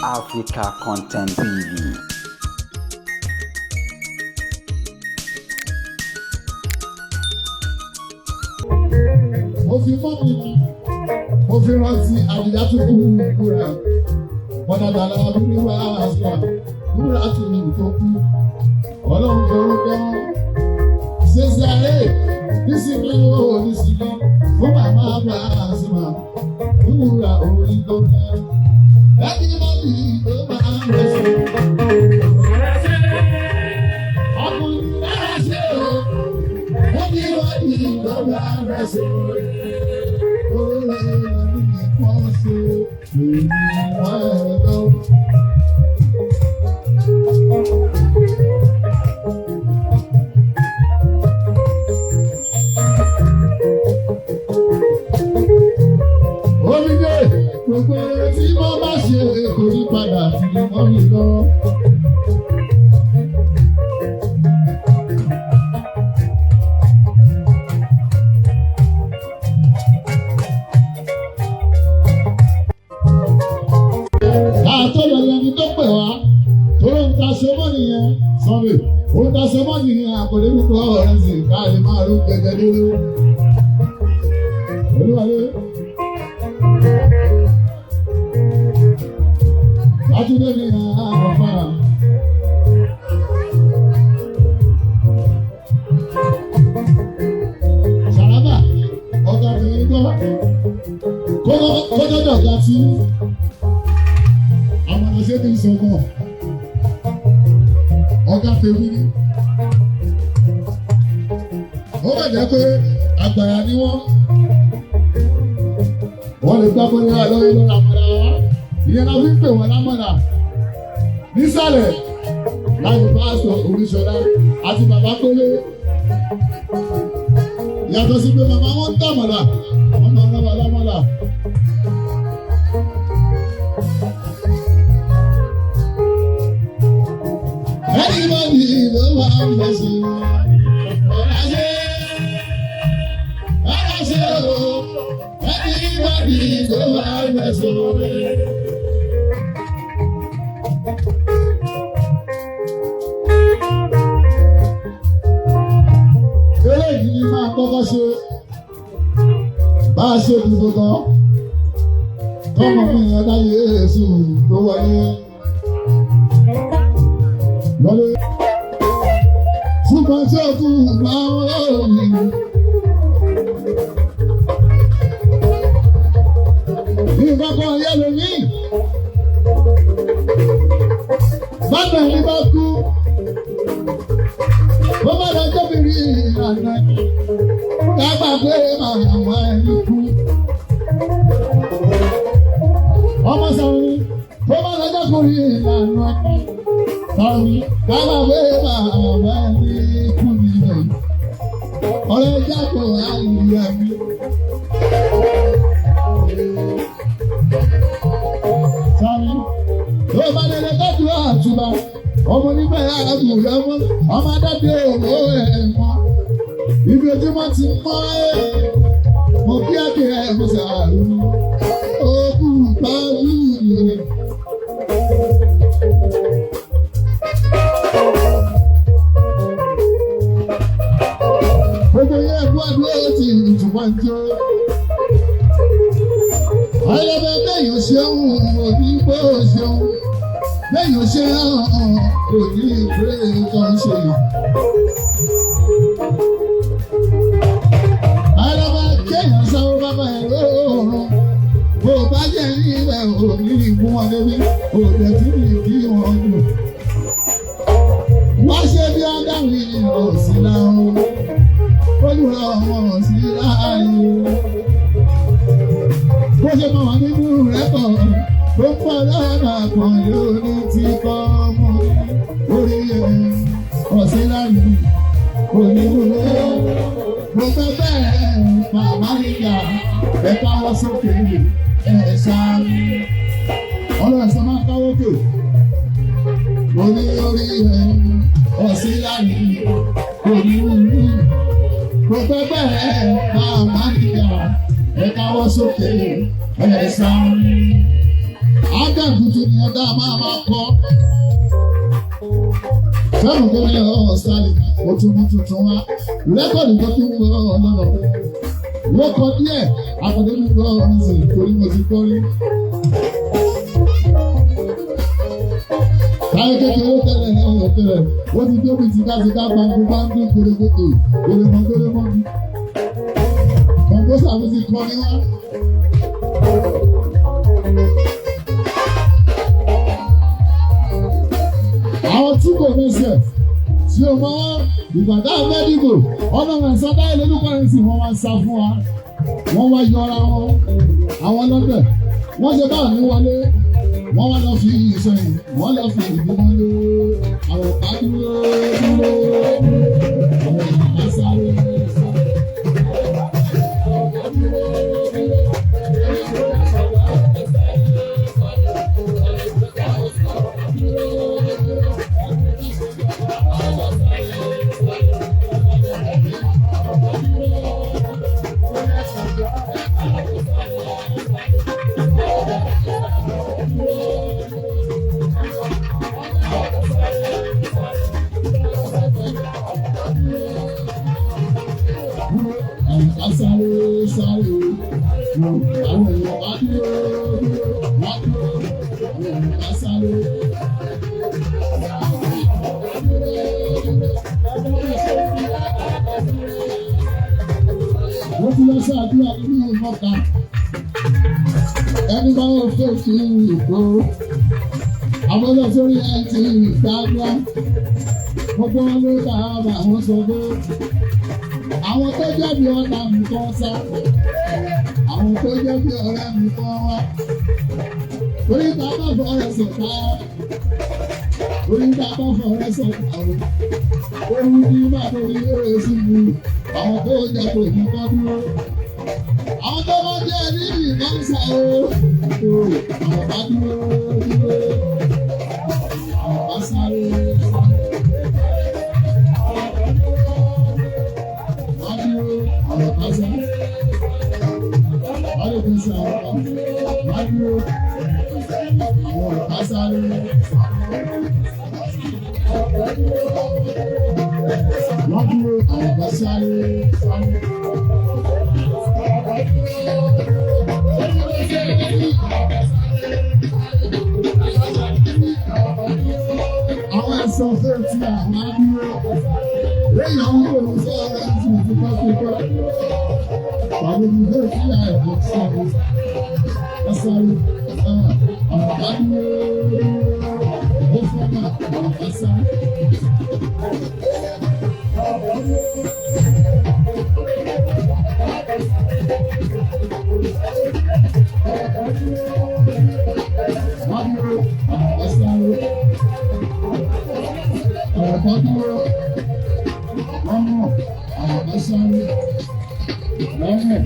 Africa Content TV. Mo fi mọ́mí mi, mo fi rántí àdìyá tó kú kúra mọ́dàdàlà abúlé wá àṣà kúra tó ní tó kú. Ọlọ́run forúkọ ṣẹṣẹ ayé nísìnyí ó nísìnyí fún màmá bá a sì mà kúra orí tó fẹ́. Ẹni mọ́mí ló máa ń rẹ̀ sí. Ọkùnrin náà ṣe o, ẹni mọ́mí ló máa ń rẹ̀ sí. Omijé gbogbo tí mo bá ṣe kò ní padà sí ní mọ́ mi lọ́wọ́. Àtọ́yọ̀ yẹn ni tó pè wá tó ló ń ta ṣe mọ́ nìyẹn Sunday ó ń ta ṣe mọ́ nìyẹn àkọlé wípé ọ̀rẹ́ sì káàlì máa rú gẹ́gẹ́ délé. Olúwalé. Sátidé ni àbọ̀fà. Sàrábà ọ̀gá tèmi gbọ́ kó dọ́dọ̀ ọ̀gá tí àwọn ọmọ ṣé kí n sọ gan ọ̀gá tèmi ni. Ó bàjẹ́ pé àgbàrá ni wọ́n. Wọ́n lè gbá bóyá lórí lọ́la mọ́ra wá. Ìyẹn la fi ń pè wọ́n lámọ́ra. Nísàlẹ̀ láyé pásítọ̀ Olúṣọlá àti bàbá Kólé. Yàtọ̀ sí pé màmá wọn ń tàmọ̀là, wọ́n máa ń rán wa lámọ́là. Everybody ló máa ń bẹ̀ sí i. Ọ̀rá ṣe, ọ̀rá ṣe o. Everybody ló máa ń bẹ̀ sí i. Eléyìí ni máa kọ́kọ́ ṣe bá a ṣe dìbò tán tọmọ mi yẹn láyé èso tó wọlé lọ́lé. Ṣùgbọ́n tí ó kú máa ń rọrùn. Nǹkan kan yẹ lómi. Bàbá mi bá kú. Bó bá lọ jóbìnrin ìlànà. Ká gbàgbé màmá ẹni kú. Ọmọ sọ̀rọ̀ bó bá lọ jókòrin ìlànà. Sọ̀rọ̀ ká gbàgbé màmá ẹni kú nílẹ̀. Ọ̀rẹ́ jábọ̀ àlùyà mi. Sọ̀rọ̀ tó bá lè tọ́jú àtúbà ọmọ nígbà àgùrẹ́ mọ́ ọmọ adájọ́ òwò ẹ̀ mọ́. Ibi ojúmọ́ ti mọ́ ẹ́ mo kí àkè ẹ̀ mo sàrù ó kú pàlú mi. Gbogbo yẹn kú àdúrà ti ìtumọ̀ ń jó. Ayẹyẹ bẹ́yìn ṣeun òní pé ó ṣeun bẹ́yìn ṣeun òní pé ó ń ṣe. Ayẹyẹ kéèyàn sáwọ́ bàbá ẹ̀ lóòrùn. Bó o bá jẹ́ nílẹ̀ òní ìmú wọn débi òde tí mi kí wọn jù. Wọ́n ṣe bí ọ̀dáwì òsì láwọn olùrọ̀ wọn sí láàyè. Bó ṣe mọ̀ wọ́n nínú rẹ̀ pọ̀, ló ń pọ̀ lọ́nà kan yóò ní ti kọ́ ọmọ orí ẹ̀ ọ̀sẹ̀ láàyè oníwúlò. Mo fẹ́ bẹ́ẹ̀ màmá nígbà ẹ káwọ́ sókè ẹ̀ ṣáá. Ọlọ́run ẹ̀sán máa káwọ́ òkè. Mo ní orí ẹ̀ ọ̀sẹ̀ láàyè oníwúlò. Mo fẹ́ bẹ́ẹ̀ màmá nígbà ẹ káwọ́ sókè ẹ̀ ṣáá. Ágàgùtù ni nìyẹn tá a máa máa kọ́. Fẹ́mi gómìnà ọ̀sálì, ó tún mú tuntun wá. Rẹ́kọ̀dì tó tún wọ ọlọ́rọ̀. Wọ́n kọ díẹ̀, àkọ́dé mi gbọ́ ọ̀run sì torí mo ti gbọ́ rí. Táyé kékeré tẹ́lẹ̀ ẹ̀rọ tẹ́lẹ̀, ó ti débi tìkátìká gbangbo gbangbo gbèrègbè gbèrèmọ gbèrèmọ. Kọ̀ǹpósà mi ti kọ́ ni wá. Àwọn tí kò ní sẹ̀ tí o mọ ìgbà tá a fẹ́ dìbò ọlọ́run ẹ̀sán táyé lórúkọ rẹ̀ sì wọ́n wá ń sá fún wa. Wọ́n wá yọra wọn àwọn lọ́bẹ̀. Wọ́n ṣe báwọn ní wọlé. Wọ́n wá lọ fi ìsẹ̀yìn, wọ́n lọ fi ìdíwọ́n lé. Àwọn bá dúró dúró, àwọn bá sáré sáré. Àwọn bá sáré sáré, àwọn èèyàn bá dúró dúró, wọ́n dúró, àwọn èèyàn bá sáré. Wọ́n ti lọ sí àdúrà nínú ìmọ̀ta. Ẹni bá wọ́n fẹ́ fi ìkó. Àwọn lọ sórí ẹtì Instagram. Gbogbo wọn ló bá àwọn sọ pé àwọn tó jẹ́ bí ọ̀tá mi kan sá. Àwọn tó jẹ́ bí ọ̀rẹ́ mi kan wá. Orí ta bá fọ̀rẹ́ sọ̀tá. Orí ta bá fọ̀rẹ́ sọ̀tá o. Orí ní má lórí eré sí mi. Àwọn tó jẹ́ pé mi kọ́ dúró. Àwọn tó bá jẹ́ níbi ìmọ̀ ń sá o. Àwọn bá dúró dúró. Àwọn bá sáré sáré. Wọ́n dúró, àwọn bá sáré. Wọ́n lè fi sọ àwọn bá dúró. Àwọn bá sáré. Wọ́n dúró, àwọn bá sáré sáré. Àwọn ẹ̀sọ́ fẹ́ ti àwọn adúró. Lẹ́yìn àwọn olùsọ ọ̀rẹ́ ti tipẹ́tipẹ́. Àwọn olùsọ tí àìkú sáré. Wọ́n sáré. Àwọn bá dúró. Ó fọ́nà àwọn bá sáré. Wọ́n dúró, àwọn bá sáré. Àwọn bá dúró. Wọ́n mọ̀, àwọn bá sáré. Wọ́n mọ̀.